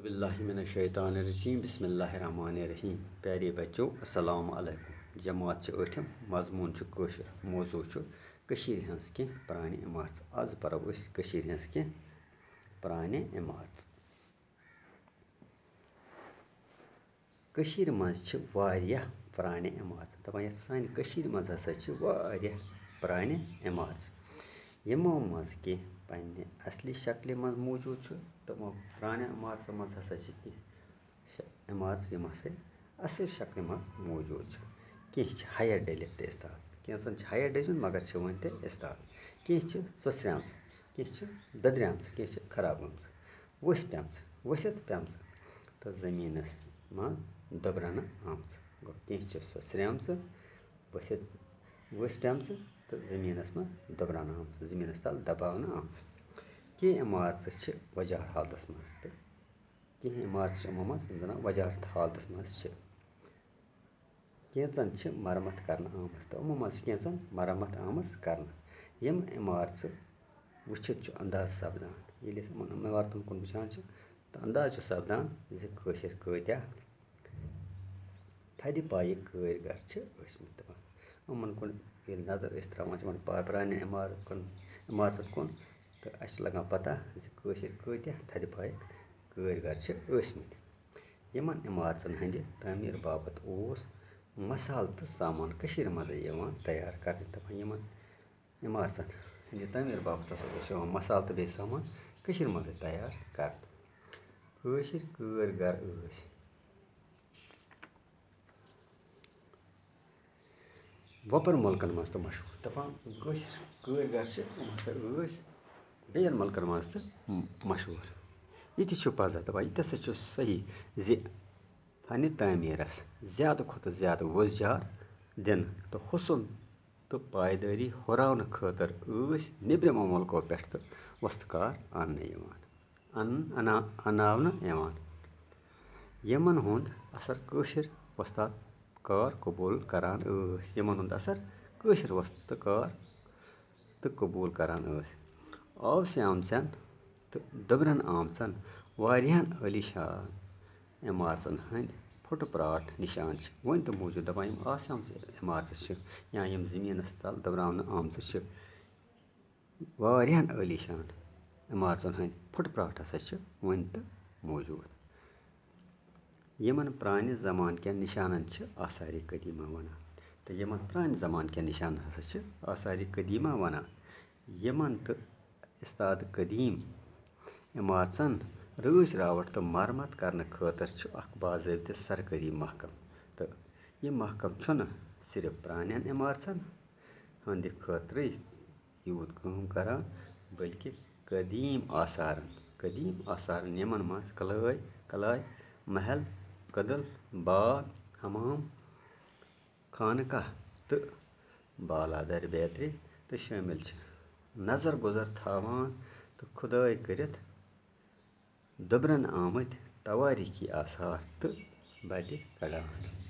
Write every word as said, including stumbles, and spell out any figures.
باللہ من الشیطان الرجیم، بسم اللہ الرحمن الرحیم۔ پیارے بچو، السلام علیکم۔ جماعت چھِ ٲٹھم، مضموٗن چھُ کٲشُر، موضوع چھُ کٔشیٖرِ ہٕنٛز کینٛہہ پرٛانہِ عمارژٕ۔ آز پرو أسۍ کٔشیٖرِ ہٕنٛز کینٛہہ پرٛانہِ عمارژٕ۔ کٔشیٖرِ منٛز چھِ واریاہ پرٛانہِ عمارژٕ۔ دَپان یَتھ سانہِ کٔشیٖرِ منٛز ہسا چھِ واریاہ پرٛانہِ عمارژٕ، یِمو منٛز کینٛہہ پننہِ اصلی شکلہِ منٛز موٗجوٗد چھُ، تہٕ یِمو پرٛانٮ۪ن عمارژن منٛز ہسا چھِ کینٛہہ شےٚ عمارژٕ، یِم ہسا اصل شکلہِ منٛز موٗجوٗد چھِ۔ کینٛہہ چھِ ہَیَر ڈٔلِتھ تہِ استاد، کینٛژن چھِ ہَیَر ڈٔجمٕتۍ مگر چھِ وُنہِ تہِ استاد۔ کینٛہہ چھِ سۄسرمژٕ، کینٛہہ چھِ دٔدرمژٕ، کینٛہہ چھِ خراب گٔمژٕ، ؤسۍ پیمژٕ، ؤسِتھ پیمژٕ تہٕ زٔمیٖنَس منٛز دۄبرنہٕ آمژٕ۔ گوٚو، کینٛہہ چھِ سۄسرمژٕ، ؤسِتھ، ؤسۍ پیمژٕ تہٕ زٔمیٖنَس منٛز دۄبرنہٕ آمژٕ، زٔمیٖنَس تَل دباونہٕ آمژٕ۔ کینٛہہ عمارژٕ چھِ وۄجار حالتَس منٛز تہٕ کینٛہہ عمارژٕ چھِ یِمو منٛز یِم زَن وۄجار حالتَس منٛز چھِ۔ کینٛژن چھِ مرمت کرنہٕ آمٕژ تہٕ یِمو منٛز چھِ کینٛژن مرمت آمٕژ کرنہٕ۔ یِم عمارژٕ وٕچھِتھ چھُ انداز سپدان۔ ییٚلہِ أسۍ یِمن عمارتن کُن وٕچھان چھِ، تہٕ انداز چھُ سپدان زِ کٲشِر کۭتیاہ تھدِ پایہِ کٲرۍ گر چھِ ٲسۍ مٕتۍ۔ دَپان یِمن کُن ییٚلہِ نظر أسۍ تراوان چھِ، یِمن پا-، پرانٮ۪ن عمارتن، عمارژن کُن، تہٕ اَسہِ چھِ لگان پتہ زِ کٲشِر کۭتیاہ تھدِ پایہِ کٲرۍ گر چھِ ٲسۍ مٕتۍ۔ یِمن عمارژن ہٕنٛدِ تعمیٖر باپتھ اوس مسالہٕ تہٕ سامان کٔشیٖرِ منٛزٕے یِوان تیار کرنہٕ۔ دَپان یِمن عمارژن ہٕنٛدِ تعمیٖر باپتھ ہسا اوس یِوان مسالہٕ تہٕ بیٚیہِ سامان کٔشیٖرِ منٛزٕے تیار کرنہٕ۔ کٲشِر کٲرۍ گر ٲسۍ وۄپَر مُلکَن منٛز تہٕ مشہوٗر۔ دَپان کٲشِر کٲرۍ گر چھِ، یِم ہسا ٲسۍ بیٚیَن مُلکَن منٛز تہٕ م-، مشہوٗر۔ یہِ تہِ چھُ پَزر، دَپان یہِ تہِ ہسا چھُ صحیح زِ فنِ تعمیٖرَس زیادٕ کھۄتہٕ زیادٕ وۄزجار دِنہٕ تہٕ حُسن تہٕ پایدٲری ہُراونہٕ خٲطرٕ ٲسۍ نیٚبرِمو مُلکو پٮ۪ٹھ تہٕ وۄستہٕ کار اَننہٕ یِوان۔ اَن-، اَنا-، اَنناونہٕ یِوان، یِمن ہُنٛد اثر کٲشِر وۄستہٕ کار قبوٗل کران ٲسۍ، یِمن ہُنٛد اثر کٲشِر وۄستہٕ کار تہٕ قبوٗل کران ٲسۍ۔ آوسہِ آمژن تہٕ دۄبرن آمژن واریاہن عٲلی شان عمارژن ہٕنٛدۍ پھُٹہٕ پراٹھ نِشان چھِ وُنہِ تہِ موٗجوٗد۔ دَپان یِم آسہِ آمژٕ عمارژٕ چھِ یا یِم زٔمیٖنس تل دۄبراونہٕ آمژٕ چھِ، واریاہن عٲلی شان عمارژن ہٕنٛدۍ پھُٹ پراٹھ ہسا چھِ وُنہِ تہِ موٗجوٗد۔ یِمن پرانہِ زمانہٕ کٮ۪ن نِشانن چھِ آثارِ قدیمہ وَنان۔ تہٕ یِمن پرانہِ زمانہٕ کٮ۪ن نِشانن ہسا چھِ آثارِ قدیمہ وَنان، یِمن تہٕ استاد قدیٖم عمارژن رٲچھ راوٹھ تہٕ مرمت کرنہٕ خٲطرٕ چھُ اکھ باضٲبطہٕ سرکٲری محکمہٕ۔ تہٕ یہِ محکمہٕ چھُنہٕ صرف پرانٮ۪ن عمارژن ہٕنٛدِ خٲطرٕے یوٗت کٲم کران، بلکہِ قدیٖم آثارن، قدیٖم آثارن یِمن منٛز قلعے، قلعے، محل، کدل، باغ، حمام، خانقاہ تہٕ بالادر بیترِ تہٕ شٲمِل چھِ، نظر گُزر تھاوان تہٕ کھُدٲے کٔرِتھ دۄبرن آمٕتۍ توٲریٖخی آثار تہٕ بَدِ کڑان۔